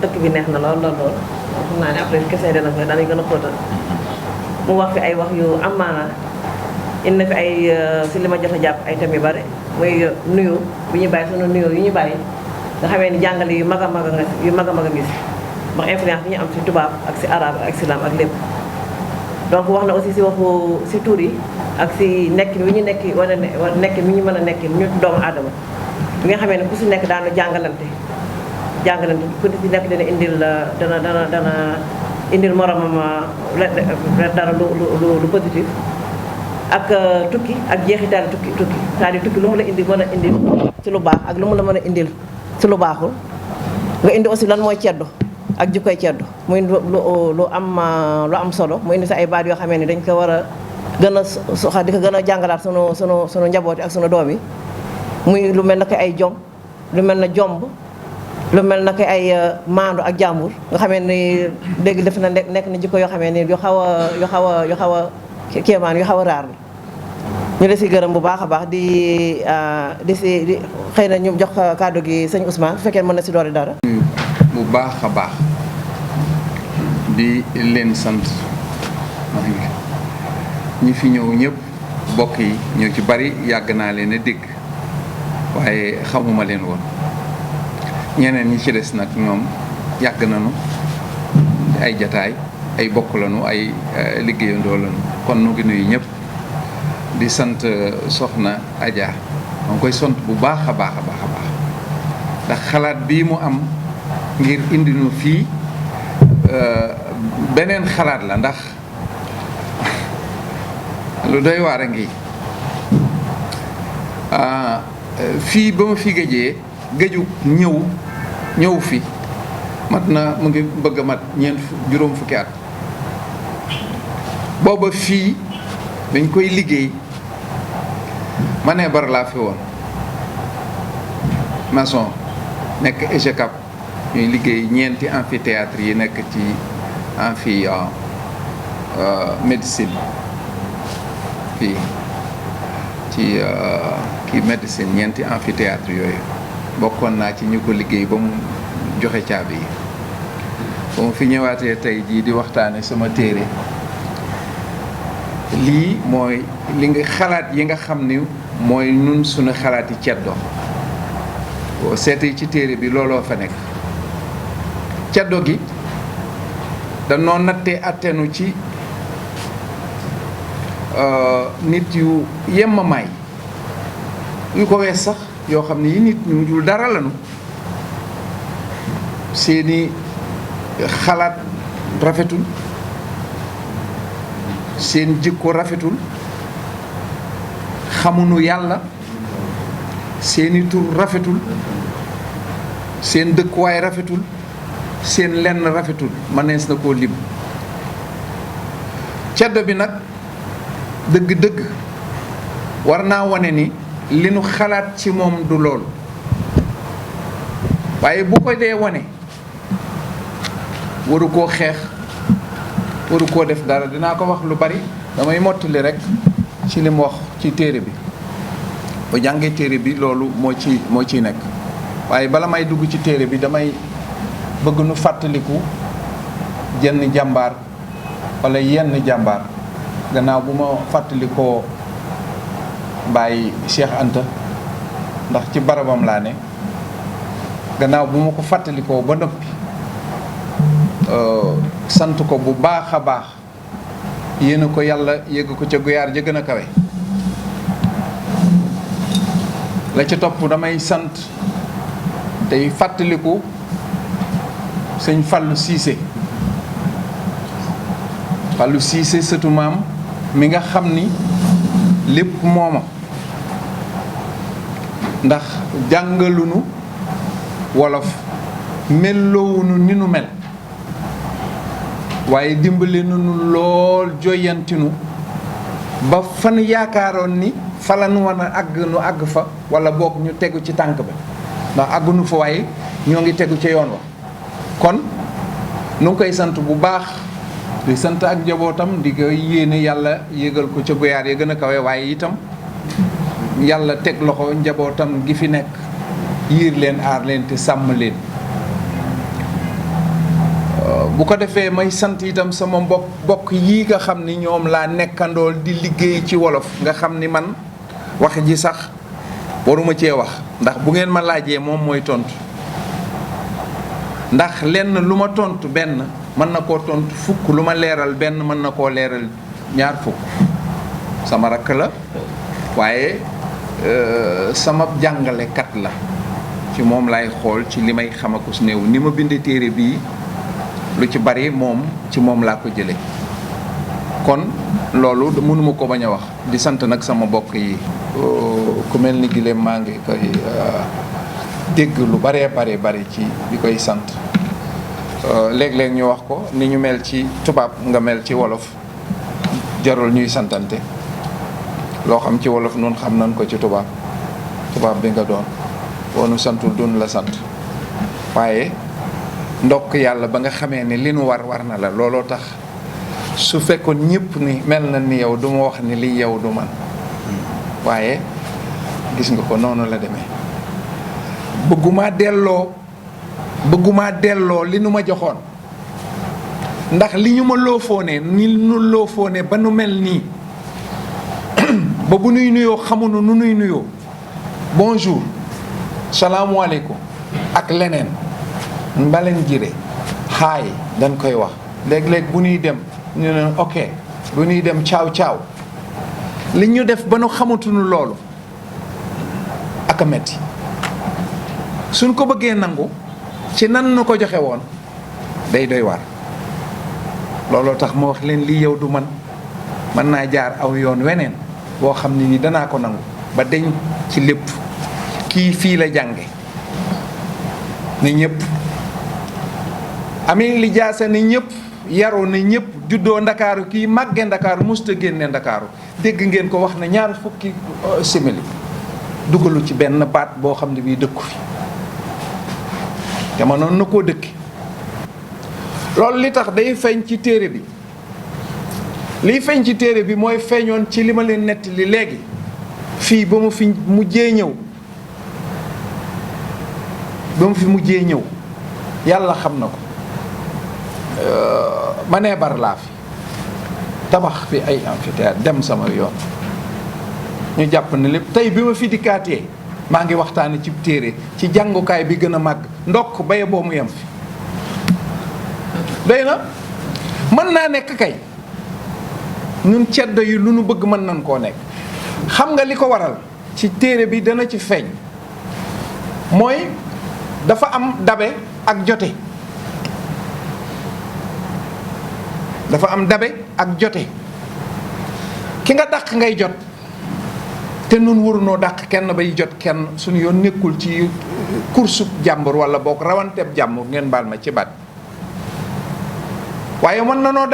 dëkk bi neex na lool xam naa ne après kese dana ko dañuy gën a xóotal mu wax fi ay wax yu am maanaa indi na fi ay si li ma jot a jàpp ay thèmes yu bari muy nuyu bu ñu bàyyi sunu nuyu yu ñu bàyyi nga xamee ni jàngale yu mag a mag a yu mag a mag a gis ndax influence bi ñu am si tubaab ak si arabe ak islam ak lépp donc wax na aussi si waxu si tur yi ak si nekk bi ñu nekk wala nekk mi ñu mën a nekk ñu doomu aadama bi nga xamee ne ku si nekk daanu jàngalante ku si nekk dana indil dana indil moromam dara lu positif ak tukki ak jeexital tukki c'est-à-dire tukki lu mu la indi mën a indil ci lu baax ak lu mu la mën a indil ci lu baaxul nga indi aussi lan mooy ceddo ak jikkoy ceddo muy lu am solo mu indi sa ay baat yoo xamee ni dañ ko war a gën a soxa di ko gën a jàngalaat sunu njabooti ak sunu doom yi muy lu mel na ko ay jom lu mel na jomb lu mel na ko ay maandu ak jàmbur nga xamee ni léegi def na nekk na jikko yoo xamee ni yu xaw a kéemaan yu xaw a raar la ñu la si gërëm bu baax a baax di xëy na ñu jox kàddu gi sëñ Ousmane bu fekkee mën na si doori dara. bu baax a baax di leen sant ñi fi ñëw ñëpp bokk yi ñoo ci bari yàgg naa leen a dégg waaye xamuma leen woon ñeneen ñi ci des nag ñoom yàgg nañu ay jataay ay bokk lañu ay liggéeyandoo lañu kon nu ngi nuyu ñëpp di sant soxna Adja ma ngi koy sant bu baax a baax ndax xalaat bii mu am ngir indi nu fii beneen xalaat la ndax lu doy waar a ngi fii ba ma fi géju ñëw fi mat na mu ngi bëgg a mat juróom fukki at booba fii dañ koy liggéey ma ne bar laa fi woon maçon nekk EGECAP ñuy liggéey ñeenti amphithéâtre yi nekk ci amphi médecine fii ci kii médecine ñeenti amphithéâtre yooyu bokkoon naa ci ñu ko liggéey ba mu joxe caabi yi ba mu fi ñëwaatee tey jii di waxtaane sama téere lii mooy li nga xalaat yi nga xam ni mooy nun suñu xalaati ceddo boo seetee ci téere bi looloo fa nekk ceddo gi danoo nattee attenu ci nit yu yemmamaay yu ko wees sax yoo xam ne yi nit ñu dul dara lanu seeni xalaat rafetul seen jikko rafetul xamuñu yàlla seeni tur rafetul seen dëkkuwaay rafetul seen lenn rafetul mënees na koo lim ceddo bi nag dëgg-dëgg war naa wane ni li nu xalaat ci moom du loolu waaye bu ko dee wane waru koo xeex waru koo def dara dinaa ko wax lu bari damay mottali rek ci li mu wax ci téere bi ba jàngee téere bi loolu moo ciy nekk waaye bala may dugg ci téere bi damay bëgg nu fàttaliku jenn jàmbaar walla yenn jàmbaar gannaaw bu ma fàttalikoo Baay Cheikh Anta ndax ci barabam laa ne gannaaw bu ma ko fàttalikoo ba noppi sant ko bu baax a baax yéena ko yàlla yëgg ko ca guyaar ja gën a kawe la ca topp damay sant tey fàttaliku sëñ Fallou Cissé sëtu maam mi nga xam ni lépp mooma ndax jàngalunu wolof melloowunu ni nu mel waaye dimbali nunu lool joyantinu ba fan yaakaaroon ni fa la nu war a àgg nu àgg fa wala boog ñu tegu ci tànk ba ndax àggunu fa waaye ñoo ngi tegu ca yoon wa kon nu ngi koy sant bu baax di sant ak njabootam di koy yéene yàlla yégal ko ca goyaar ya gën a kawe waaye itam yàlla teg loxo njabootam gi fi nekk yiir leen aar leen te sàmm leen bu ko defee may sant itam sama bokk yii nga xam ni ñoom laa nekkandool di liggéey ci wolof nga xam ni man wax ji sax waruma cee wax ndax bu ngeen ma laajee moom mooy tontu ndax lenn lu ma tontu benn mën na koo tontu fukk lu ma leeral benn mën na koo leeral ñaar fukk sama rakk la waaye sama jàngalekat la ci moom lay xool ci li may xamakus néew ni ma bind téere bii lu ci bari moom ci moom laa ko jële kon loolu mënuma ko bañ a wax di sant nag sama bokk yi ku mel ni Guilem maa ngi koy dégg lu baree bari ci di koy sant léeg-léeg ñu wax ko ni ñu mel ci tubaab nga mel ci wolof jarul ñuy santante loo xam ci wolof noonu xam nañ ko ci tubaab bi nga doon woonu santul dun la sant waaye ndokk yàlla ba nga xamee ne li nu war na la looloo tax su fekkoon ñëpp ni mel na ni yow du ma wax ni li yow du man waaye gis nga ko noonu la demee bëggumaa delloo li nu ma joxoon ndax li ñu ma loofoone ni nu loofoone ba nu mel nii ba bu nuy nuyoo xamuñu nu nuy nuyoo bonjour salaamualeykum ak leneen mbaleen jire xaay dañ koy wax léeg-léeg bu ñuy dem ñu ne ok bu ñuy dem caaw li ñu def ba nu xamatuñu loolu ak a metti suñ ko bëggee nangu ci nan nu ko joxe woon day doy waar looloo tax ma wax leen lii yow du man mën naa jaar aw yoon weneen boo xam ne ni danaa ko nangu ba deñ ci lépp kii fii la jànge ni ñëpp amee li jaasa ni ñëpp yaroo ni ñëpp juddoo ndakaaru kii màgge ndakaaru musta génne ndakaaru dégg ngeen ko wax na ñaar fukki simili dugalu ci benn baat boo xam ne bii dëkku fi te mënoon na koo dëkki loolu li tax day feeñ ci téere bi liy feeñ ci téere bi mooy feeñoon ci li ma leen nettali léegi fii ba mu fi mujjee ñëw yàlla xam na ko ma nee bar laa fi tabax fi ay amphithéâtre dem sama yoon ñu jàpp ne lépp tey bi ma fi dikkaatee maa ngi waxtaane ci téere ci jàngukaay bi gën a màgg ndokk baye boo mu yem fi doy na mën naa nekk kay ñun ceddo yi lu nu bëgg mën nañ koo nekk xam nga li ko waral ci téere bi dana ci feeñ mooy dafa am dabe ak jote ki nga dàq ngay jot te nun warunoo dàq kenn bay jot kenn suñu yoon nekkul ci course jàmbur wala boog rawanteeb jàmbur ngeen baal ma ci baat waaye mën na noo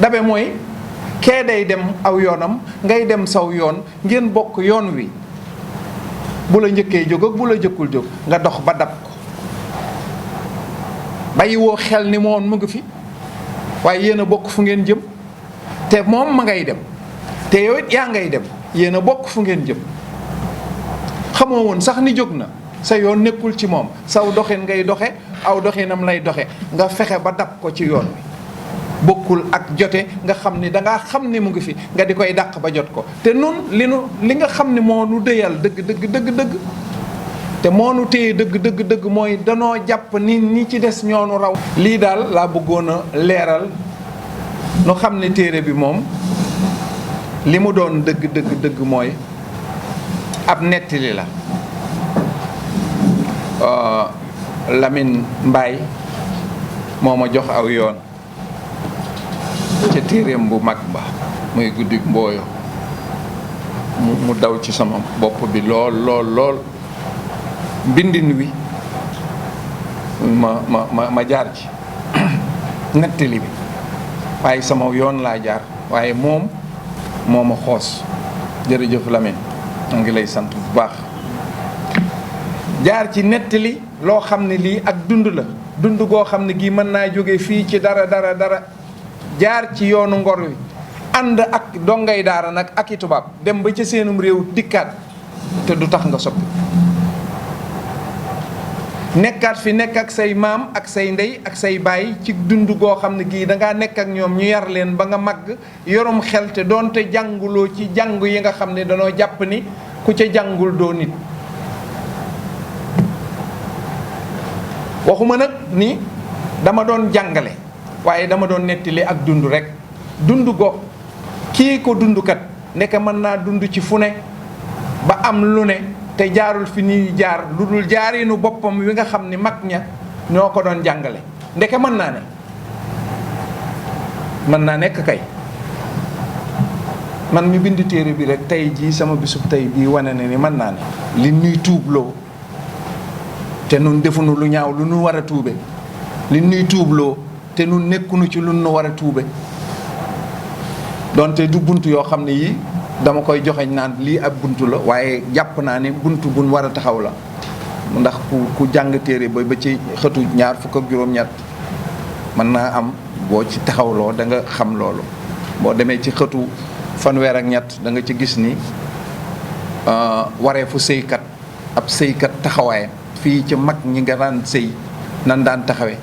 dabe mooy kee day dem aw yoonam ngay dem saw yoon ngeen bokk yoon wi bu la njëkkee jóg ak bu la jëkkul jóg nga dox ba dab ko bàyyi woo xel ni moom mu ngi fi waaye yéen a bokk fu ngeen jëm te moom ma ngay dem te yow it yaa ngay dem yéen a bokk fu ngeen jëm xamoo woon sax ni jóg na sa yoon nekkul ci moom saw doxin ngay doxe aw doxinam lay doxe nga fexe ba dab ko ci yoon wi bokkul ak jote nga xam ni dangaa xam ni mu ngi fi nga di koy dàq ba jot ko te nun li nga xam ni moo nu dëyal dëgg te moo nu téye dëgg mooy danoo jàpp ni ñi ci des ñoonu raw lii daal laa bëggoon a leeral nu xam ne téere bi moom li mu doon dëgg mooy ab nettali la Lamine Mbaye moo ma jox aw yoon ca téereem bu mag ba muy guddik mbooyo mu daw ci sama bopp bi lool mbindin wi ma jaar ci nettali bi waaye sama yoon laa jaar waaye moom moo ma xoos jërëjëf Lamine maa ngi lay sant bu baax jaar ci nettali loo xam ne lii ak dund la dund goo xam ne gii mën naa jóge fii ci dara jaar ci yoonu ngor wi ànd ak dongay daara nag ak i tubaab dem ba ca seenum réew dikkaat te du tax nga soppi nekkaat fi nekk ak say maam ak say ndey ak say baay ci dund goo xam ne gii dangaa nekk ak ñoom ñu yar leen ba nga màgg yorum xel te doonte jànguloo ci jàng yi nga xam ne danoo jàpp ni ku ca jàngul doo nit. waxuma nag ni dama doon jàngale waaye dama doon nettali ak dund rek dund go kii ko dundkat nekk mën naa dund ci fu ne ba am lu ne te jaarul fi ñuy jaar lu dul jaarinu boppam wi nga xam ni mag ña ñoo ko doon jàngale ndeke mën naa ne mën naa nekk kay man mi bind téere bi rek tey jii sama bisub tey bii wane na ni mën naa ne li ñuy tuubloo te nun defuñu lu ñaaw lu nu war a tuube li ñuy tuubloo te nun nekkunu ci lu nu war a tuube donte du bunt yoo xam ne yii dama koy joxeñ naan lii ab buntu la waaye jàpp naa ne buntu buñ war a taxaw la ndax ku jàng téere ba ci xëtu ñaar fukk ak juróom-ñett mën naa am boo ci taxawloo da nga xam loolu boo demee ci xëtu fanweer ak ñett da nga ci gis ni wareefu sëykat ab sëykat taxawaay fii ci mag ñi nga daan sëy nan daan taxawee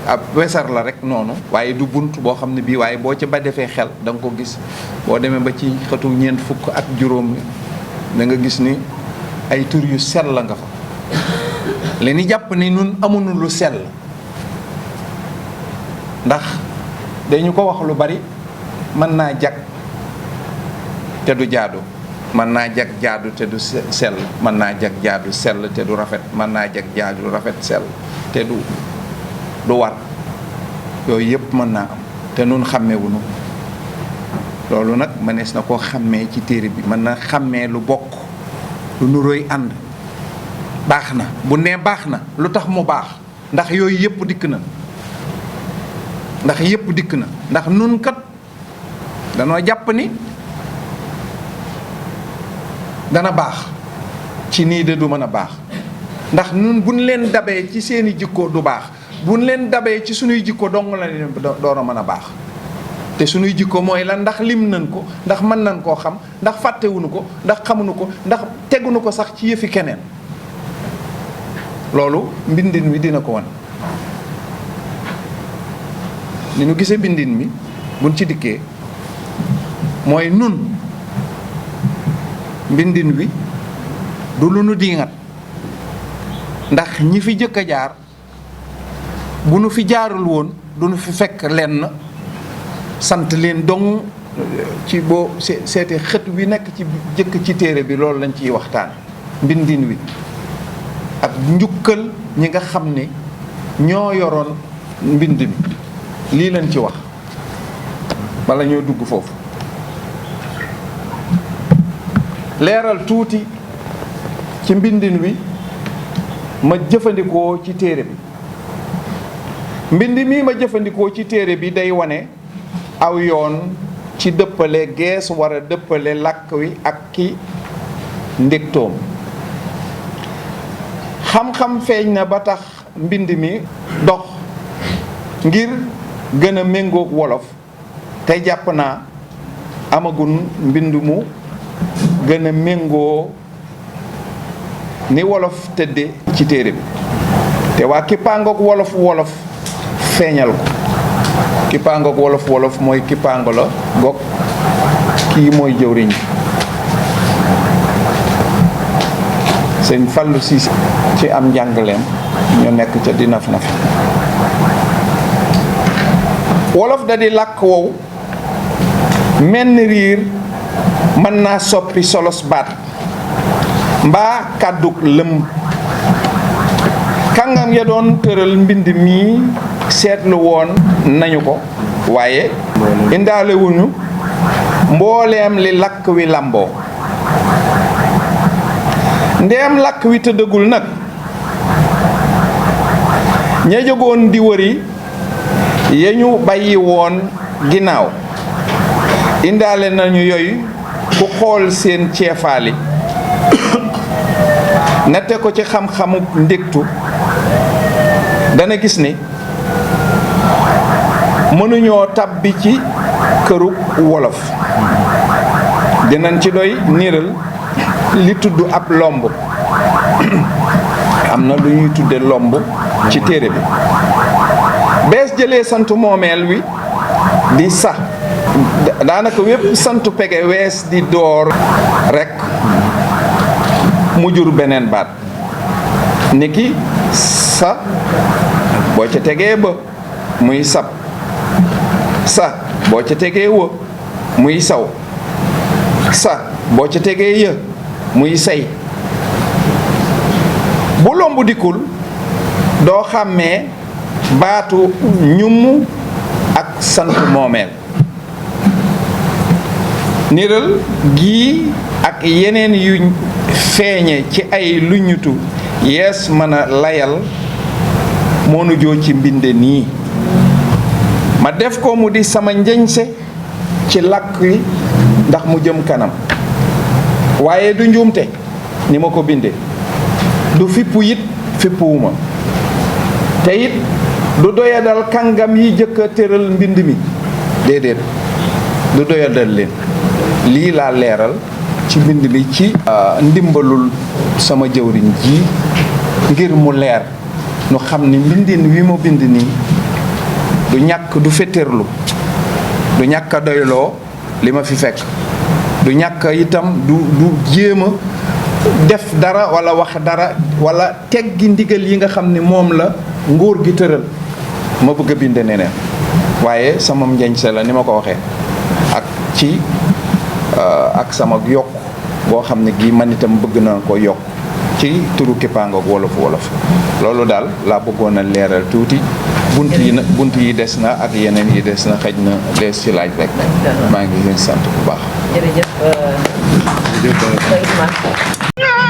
ab wesar la rek noonu waaye du bunt boo xam ne bii waaye boo ca ba defee xel da nga ko gis boo demee ba ci xëtu ñeent fukk ak juróom da nga gis ni ay tur yu sell la nga fa li ni jàpp ni nun amuñu lu sell ndax dañu ko wax lu bari mën naa jag te du jaadu mën naa jag jaadu te du sell mën naa jag jaadu sell te du rafet mën naa jag jaadu rafet sell te du war yooyu yëpp mën naa am te nun xàmmewuñu loolu nag mënees na koo xàmmee ci téere bi mën na xàmmee lu bokk lu nuróoy ànd baax na bu nee baax na lu tax mu baax ndax yooyu yëpp dikk na ndax nun kat danoo jàpp ni dana baax ci nii de du mën a baax ndax nun buñ leen dabee ci seeni jikko du baax buñ leen dabee ci sunuy jikko dong la leen door a mën a baax te sunuy jikko mooy lan ndax lim nañ ko ndax mën nañ koo xam ndax fàttewuñu ko ndax xamuñu ko ndax teguñu ko sax ci yëfi keneen loolu mbindin wi dina ko wan ni nu gisee mbindin mi buñ ci dikkee mooy nun mbindin wi du lu nu diŋat ndax ñi fi jëkk a jaar bu nu fi jaarul woon du nu fi fekk lenn sant leen dong ci boo seetee xët wi nekk ci jëkk ci téere bi loolu lañ ciy waxtaan mbindin wi ak njukkal ñi nga xam ne ñoo yoroon mbind mi lii lañ ci wax bala ñoo dugg foofu leeral tuuti ci mbindin wi ma jëfandikoo ci téere bi mbind mi ma jëfandikoo ci téere bi day wane aw yoon ci dëppale gees war a dëppale làkk wi ak ki ndégtoom xam-xam feeñ na ba tax mbind mi dox ngir gën a méngoog wolof te jàpp naa amagun mbind mu gën a méngoo ni wolof tëdde ci téere bi te waa kippaangoog wolof feeñal ko kippaangoog wolof mooy kippaango la goog kii mooy jëwriñ sëñ Fallu Siise ci am njàngaleem ñu nekk ca di naf nafi wolof da di làkk wow menn riir mën naa soppi solos baat mbaa kàdduk lëm kàngam ya doon tëral mbind mi seetlu woon nañu ko waaye indaale wuñu mbooleem li làkk wi làmboo ndeem làkk wi tëddagul nag ña jógoon di wëri ya ñu bàyyi woon ginnaaw indaale nañu yooyu ku xool seen ceefaali nette ko ci xam-xamu ndégtu dana gis ni mënuñoo tàbbi ci kërug wolof dinañ ci doy niiral li tudd ab lomb am na lu ñuy tudde lomb ci téere bi bees jëlee santu moomeel wi di sax daanaka wépp santu pege wees di door rekk mu jur beneen baat niki sa boo ca tegee ba muy sab sa boo ca tegee wa muy saw sa boo ca tegee yë muy say bu lomb dikkul doo xàmmee baatu ñumm ak santu moomeel niral gii ak yeneen yu feeñe ci ay luñutu yees mën a layal moonu joo ci mbinde nii ma def ko mu di sama njeñse ci làkk wi ndax mu jëm kanam waaye du njuumte ni ma ko binde du fippu it fippuwuma te it du doyadal kàngam yi jëkk a tëral mbind mi déedéet du doyadal leen lii laa leeral ci mbind mi ci ndimbalul sama jëwriñ ji ngir mu leer nu xam ni mbindin wi ma bind nii du ñàkk du fétérlu du ñàkk a doyloo li ma fi fekk du ñàkk itam du jéem a def dara wala wax dara wala teggi ndigal yi nga xam ni moom la nguur gi tëral ma bëgg a bind neneen waaye sama njeñse la ni ma ko waxee ak ci ak sama yokk boo xam ne gii man itam bëgg na ko yokk ci turu Kippaangook wolof loolu daal laa bëggoon a leeral tuuti bunt yi des na ak yeneen yi des na xëj na lees ci laaj rek maa ngi leen sant bu baax jërëjëf